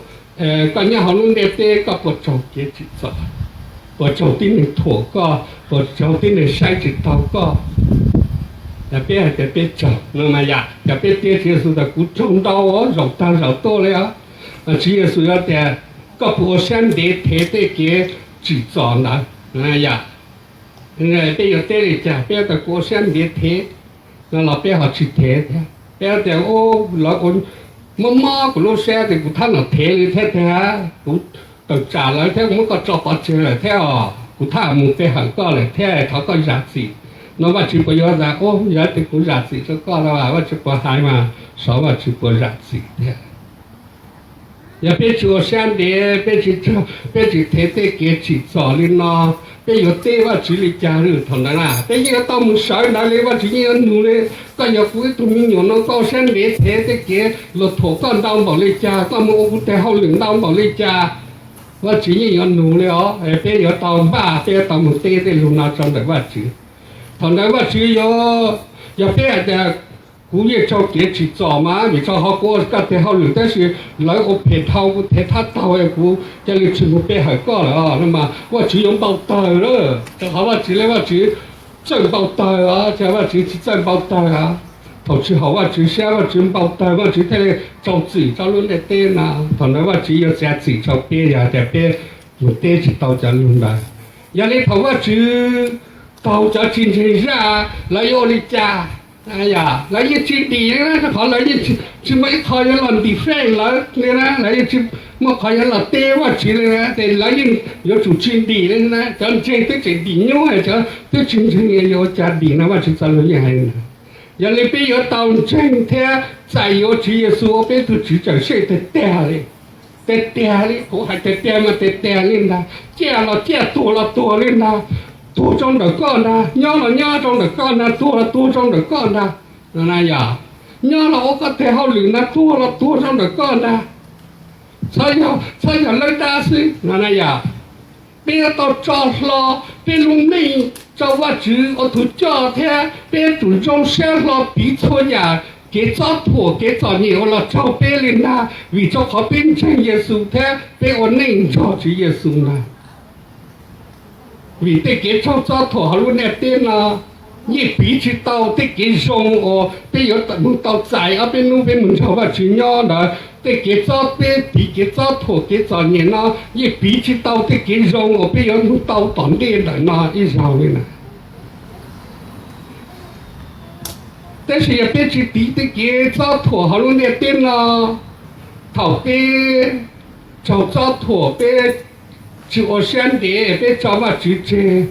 koj nyob hauv lub ntiaj teb koj puas raug kev tsim txom, puas raug tib neeg thuam koj, puas raug tib neeg saib tsis taus koj? Yog peb hais tias peb raug no mas yog, yog peb teb Tswv Yexus tias kuv raug ntau zaum tag zaum tuaj li os, Tswv Yexus yuav tias koj puas ua siab ntev thev tej kev tsim txom ntawd? Yog peb yuav teb li cas? Peb yuav tias kuv ua siab ntev thev no los peb ho tsis thev thiab? Peb yuav tias lawv mob mob kuv lub siab tias kuv thab nom thev li thiab tiag, kuv tawm tsam lawv thiab kuv muab koj tso pov tseg lawm thiab os, kuv thab mus pe hawm koj lawm thiab, thov koj zam txim no. Vajtswv puas yuav tias, yog tias kuv zam txim rau koj los Vajtswv puas hais mas, xyov Vajtswv puas zam txim thiab. Yog peb tsis ua siab ntev, peb tsis, peb tsis thev tej kev tsim txom li no, peb yuav teb Vajtswv li cas lawm? Thaum ntawd na peb yeej yuav tau mus sawv ntawd li, Vajtswv yeej yuav nug li, koj yog kuv ib tug me nyuam no koj ua siab ntev thev tej kev luag thuam koj ntau npaum li cas, koj mus ua kuv tes hauj lwm ntau npaum li cas, Vajtswv yeej yuav nug li os. Peb yuav tau npaj, peb yuav tau mus teb tej lus no rau ntawm Vajtswv. Thaum ntawd Vajtswv yuav, yog peb hais tias kuv yeej raug kev tsim txom mas vim rau qhov kuv ua koj tes hauj lwm tab sis lawv ua phem dhau kuv thev thab taug kuv cia li tsis mus pe hawm koj lawm no mas Vajtswv yuav npau taws lawm. Rau qhov Vajtswv li Vajtswv txawj npau taws os, Vajtswv tsis txawj npau taws os. Thaum tsis haum Vajtswv siab Vajtswv npau taws Vajtswv thiaj li rau txim rau lub ntiaj teb no. Thaum ntawd Vajtswv yuav txiav txim rau peb yog tias peb mus teb tsis tau cov lus ntawd. Yog li thaum Vajtswv taug cov tsis ntseeg zaj lawv yuav ua li cas? Lawv yeej tsis dim li na, rau qhov lawv yeej tsis muaj ib qho yuav los defend lawv li na, lawv yeej tsis muaj qhov yuav los teb Vajtswv li na, ces lawv yeej yuav tsum tsis dim li na. Cov ntseeg twb tseem dim nyuaj, cov twb tsis ntseeg yuav ua cas dim no, Vajtswv txoj lus yeej hais li ntawd. Yog li peb yuav tau ntseeg thiab txais yuav Tswv Yexus ua peb tug Tswv cawm seej tiag tiag li. Tiag tiag li, kuv hais tiag tiag mas tiag tiag li ntag, ciaj los ciaj, tuag los tuag li ntag, tuag rau ntawm koj ntag, nyob los nyob rau ntawm koj ntag, tuag los tuag rau ntawm koj ntag. Yog nyob los ua koj tes hauj lwm ntag, tuag los tuag rau ntawm koj ntag. Txhob yog, txhob yog lawb dab xwb no na yom. Peb yuav tau tso hlo peb lub neej rau Vajtswv ua tus coj thiab peb yuav tsum zoo siab hlo piv txhua yam kev txob thuam kev txom nyem uas los raug peb li ntag, vim rau qhov peb ntseeg Yexus thiab peb ua neej nrog Tswv Yexus ntag. Vim tej kev raug txob thuam hauv lub ntiaj teb no yeej piv tsis tau tej kev zoo uas peb yuav mus tau txais ob peb hnub peb mus nrog Vajtswv nyob ntawd. Tej kev txob, peb tiv kev txob thuam kev txom nyem no yeej piv tsis tau tej kev zoo uas peb yuav mus tau tom ntej ntawm no ib zaug li na. Tab sis yog peb tsis tiv tej kev txob thuam hauv lub ntiaj teb no, thaum peb raug txob thuam, peb tsis ua siab ntev peb tso Vajtswv tseg,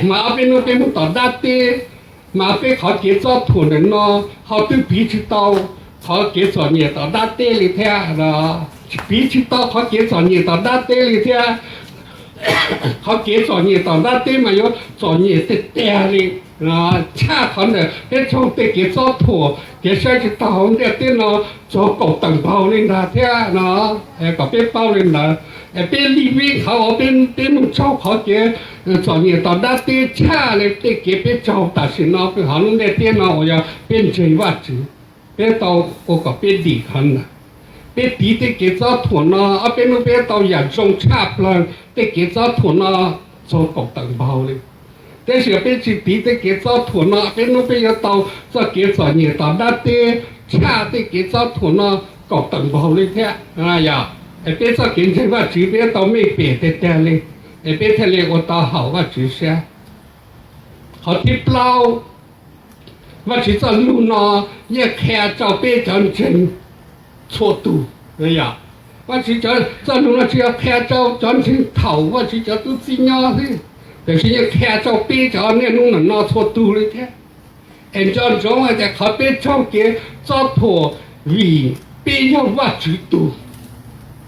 mas ob peb hnub peb mus tom dab teb, mas peb qhov kev txob thuam ntawm no ho twb piv tsis tau qhov kev txom nyem tom dab teb li thiab. Piv tsis tau qhov kev txom nyem tom dab teb li thiab. Qhov kev txom nyem tom dab teb mas yuav txom nyem tiag tiag li. Tshaj qhov ntawd peb raug tej kev txob thuam, kev saib tsis taus hauv ntiaj teb no txog kaum tawm npaug li ntag thiab no, kom peb paub li ntawd. Peb lij vij qhov uas peb mus raug qhov kev txom nyem tom dab teb tshaj li tej kev peb raug tam sim no hauv lub ntiaj teb no uas yog peb ntseeg Vajtswv, peb tau ua kom peb dim qhov ntawd. Peb tiv tej kev txob thuam no, ob peb hnub peb tau yam zoo tshaj plaws tej kev txob thuam no txog kaum tawm npaug li. Tab sis yog peb tsis tiv tej kev txob thuam no, peb hnub peb yuav tau txoj kev txom nyem tom dab teb tshaj tej kev txob thuam no kaum tawm npaug li thiab. Yog peb txoj kev ntseeg Vajtswv peb yuav tau mej pem tiag tiag li, es peb thiaj li ua tau haum Vajtswv siab. Qhov thib plaub, Vajtswv txoj lug no yeej qhia rau peb cov ntseeg txhua tus. Vajtswv txoj lug no tsis yog qhia rau cov ntseeg thaum Vajtswv cov tub txib nyob xwb, tiam sis yeej qhia rau peb cov niaj hnub nim no txhua tus li thiab. Es nco ntsoov hais tias qhov peb raug kev txob thuam vim peb yog Vajtswv tug.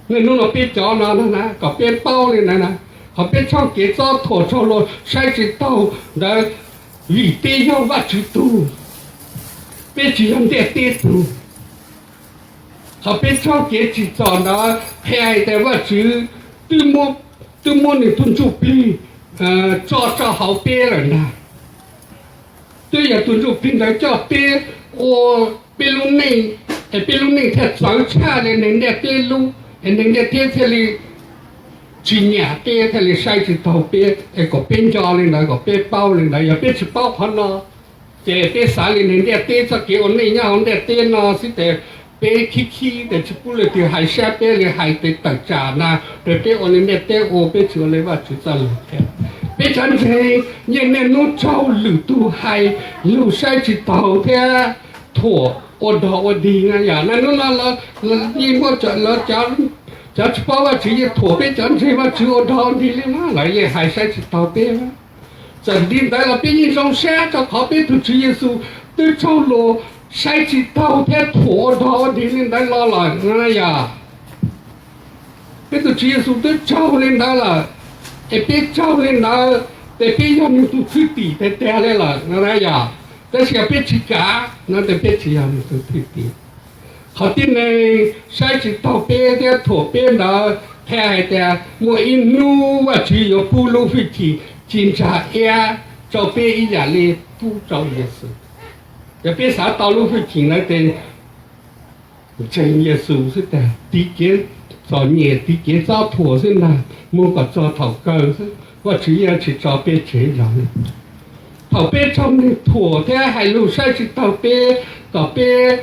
Niaj hnub no peb cov no na, kom peb paub li ntawd na, qhov peb raug kev txob thuam raug luag saib tsis taus ntawd vim peb yog Vajtswv tug, peb tsis yog ntiaj teb tug. Qhov peb raug kev tsim txom ntawd qhia hais tias Vajtswv twb muab nws tus Ntsuj Plig tso rau hauv peb lawm ntag. Twb yog tus Ntsuj Plig ntawd coj peb ua peb lub neej, es peb lub neej thiaj txawv tshaj li neeg ntiaj teb lub, es neeg ntiaj teb thiaj li tsis nyiam peb, thiaj li saib tsis taus peb. Es kom peb nco li ntawd, kom peb paub li ntawd. Yog peb tsis paub qhov no, ces peb xav li neeg ntiaj teb txoj kev ua neej nyob hauv ntiaj teb no xwb ces peb khib khib ces tsis pub leej twg hais siab peb li, hais tes tawm tsam na, ces peb ua li ntiaj teb ua, peb tsis ua li Vajtswv txoj lus thiab. Peb cov ntseeg yeej niaj hnub raug lwm tus hais lus saib tsis taus thiab thuam ua dog ua dig na. Yog niaj hnub no yeej muaj cov tsis paub Vajtswv yeej thuam peb cov ntseeg Vajtswv ua dog ua dig li mas lawv yeej hais saib tsis taus peb. Txawm li ntawd los peb yeej zoo siab rau qhov peb tus Tswv Yexus twb raug luag saib tsis taus thiab thuam ua dog ua dig li ntawd los lawm no na. Yog peb tus Tswv Yexus twb raug li ntawd lawm, es peb raug li ntawd ces peb yog nws tus thwj tim tiag tiag li lawm no na. Yog tab sis yog peb tsis kam no ces peb tsis yog nws tus thwj tim. Qhov tib neeg saib tsis taus peb thiab thuam peb ntawd qhia hais tias muaj ib hnub Vajtswv yuav pub lub hwj chim ci ntsa iab rau peb ib yam li pub rau Yexus. Yog peb xav tau lub hwj chim ntawd ces ntseeg Yexus xwb, tiv kev txom nyem tiv kev txob thuam xwb ntag, mus kom txog thaum kawg xwb, Vajtswv yeej tsis tso peb tseg zog li. Thaum peb raug neeg thuam thiab hais lus saib tsis taus peb, kom peb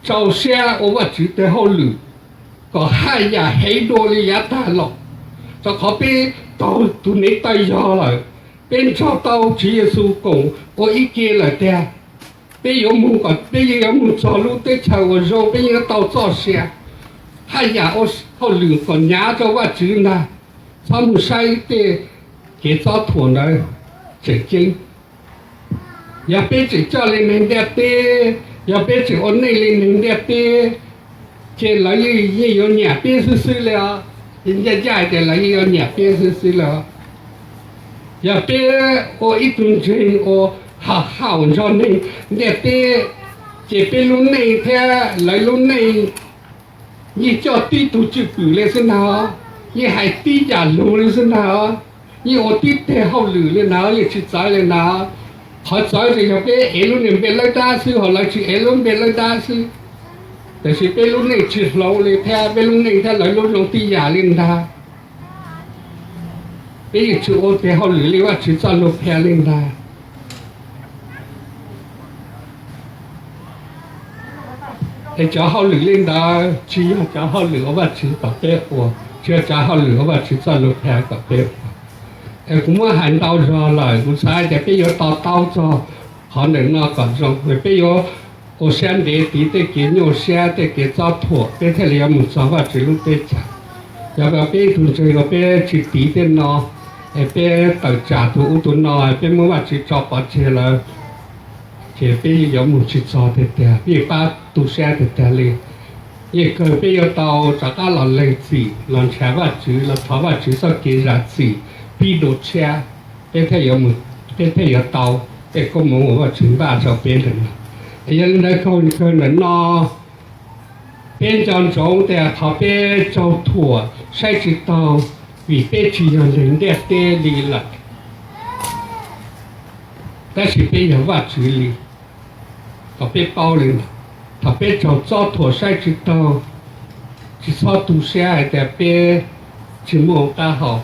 rau siab ua Vajtswv tes hauj lwm, kom haj yam heev dua li yav tag los, rau qhov peb taug tus neev taw yog lawm, peb nrog tau Tswv Yexus koom ua ib ke lawm tiag. Peb yuav mus kom peb yeej yuav mus txog lub teb chaws uas zoo, peb yeej yuav tau txoj sia. Haj yam ua hauj lwm kom hnyav rau Vajtswv ntag, txhob mus saib tej kev txob thuam ntawd tseem ceeb. Yog peb tseem coj li neeg ntiaj teb, yog peb tseem ua neej li neeg ntiaj teb, ces lawv yeej yuav nyiam peb xwb xwb li os. Ncaj ncaj tias lawv yeej yuav nyiam peb xwb xwb li os. Yog peb ua ib tug ntseeg uas haum haum nrog neeg ntiaj teb, ces peb lub neej thiab lawv lub neej yeej coj tib tug cwj pwm li xwb ntag, yeej hais tib yam lus li xwb ntag, yeej ua tib teg hauj lwm li ntag, yeej tsis txawv li ntag. Qhov txawv ces yog peb ev lub niag npe lawb dab xwb, ho lawv tsis ev lub npe lawb dab xwb. Tiam sis peb lub neej tsis hloov li thiab peb lub neej thiab lawv lub zoo tib yam li ntag. Peb yeej tsis ua teg hauj lwm li Vajtswv txoj lus qhia li ntag. Es cov hauj lwm li ntawd tsis yog cov hauj lwm uas Vajtswv kom peb ua, tsis yog cov hauj lwm uas Vajtswv txoj lus qhia kom peb ua. Es kuv muab hais ntau zog lawm, kuv xav tias peb yuav to taub txog qhov ntawm no kom zoo, peb yuav ua siab ntev tiv tej kev nyuaj siab tej kev txob thuam, peb thiaj li yuav mus txog Vajtswv lub teb chaws. Yog peb tus ntseeg uas peb tsis tiv tej no, es peb tawm tsam tus ub tus no, peb muab Vajtswv tso pov tseg lawm, ces peb yuav mus tsis txog tiag tiag, yeej pab tu siab tiag tiag li. Yeej kawg peb yuav tau rov qab los lees txim, los nrhav Vajtswv, los thov Vajtswv txoj kev zam txim pib dua tshiab, peb thiaj yuav mus, peb thiaj yuav tau tej koob hmoov uas Vajtswv npaj rau peb ntawm no. Yog li ntawd, kawg ntawm no peb nco ntsoov tias thov peb raug thuam saib tsis taug, vim peb tsis yog neeg ntiaj teb li lawm, tab sis peb yog Vajtswv li. Kom peb paub li ntawd, thaum peb raug txob thuam saib tsis taug, tsis txhob tu siab hais tias peb tsis muaj qab hau,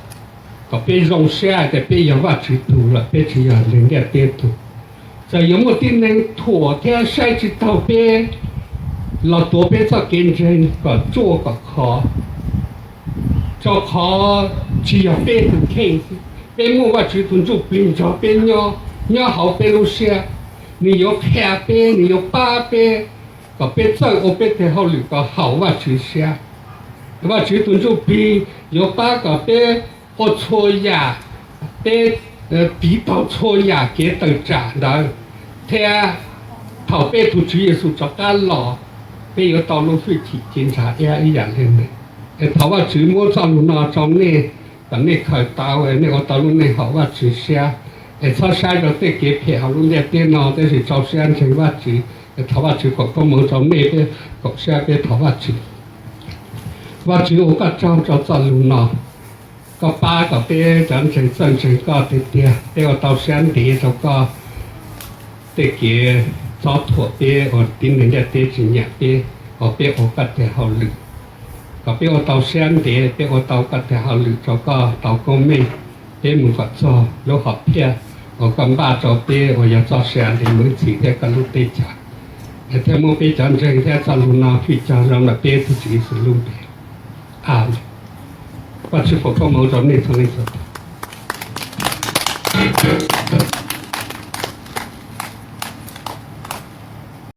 kom peb zoo siab hais tias peb yog Vajtswv tug lawm, peb tsis yog neeg ntiaj teb tug. Txawm yuav muaj tib neeg thuam thiab saib tsis taug peb, los tuav peb txoj kev ntseeg kom tsuaj kom khov, rau qhov tsis yog peb tus kheej xwb, peb muaj Vajtswv tus Ntsujplig nrog peb nyob, nyob hauv peb lub siab. Nws yuav qhia peb, nws yuav pab peb kom peb txawj ua peb tes hauj lwm kom haum Vajtswv siab. Vajtswv tus Ntsujplig yuav pab kom peb ua txhua yam, peb tiv taug txhua yam kev tawm tsam ntawd, thiab thaum peb tus Tswv Yexus rov qab los, peb yuav tau lub hwj chim ci ntsa iab ib yam li nws. Es thov Vajtswv muab txoj lus no rau nej, kom nej khaws tau, nej ua tau lub neej haum Vajtswv siab. Es txhob saib rau tej kev phem hauv lub ntiaj teb no, tab sis rau siab ntseeg Vajtswv. Es thov Vajtswv foom koob hmoov rau nej thiab, koom siab peb thov Vajtswv. Vajtswv, ua koj tsaug rau txoj lus no. Koj pab kom peb cov ntseeg txawj ntseeg koj tiag tiag, peb ua tau siab ntev rau koj tej kev txob thuam peb uas tib neeg ntiaj teb tsis nyiam peb, kom peb ua koj tes hauj lwm. Kom peb ua tau siab ntev, peb ua tau koj tes hauj lwm rau koj tau koob meej, peb mus kom txog lub hom phiaj uas koj npaj rau peb uas yog txoj sia ntev mus ib txhis thiab koj lub teb chaws. Es thiaj muab peb cov ntseeg thiab txoj lus no hwj cog zoo ntawm peb tus Tswv Yexus lub npe. Amees. Vajtswv foom koob hmoov rau nej txhua leej txhua tus.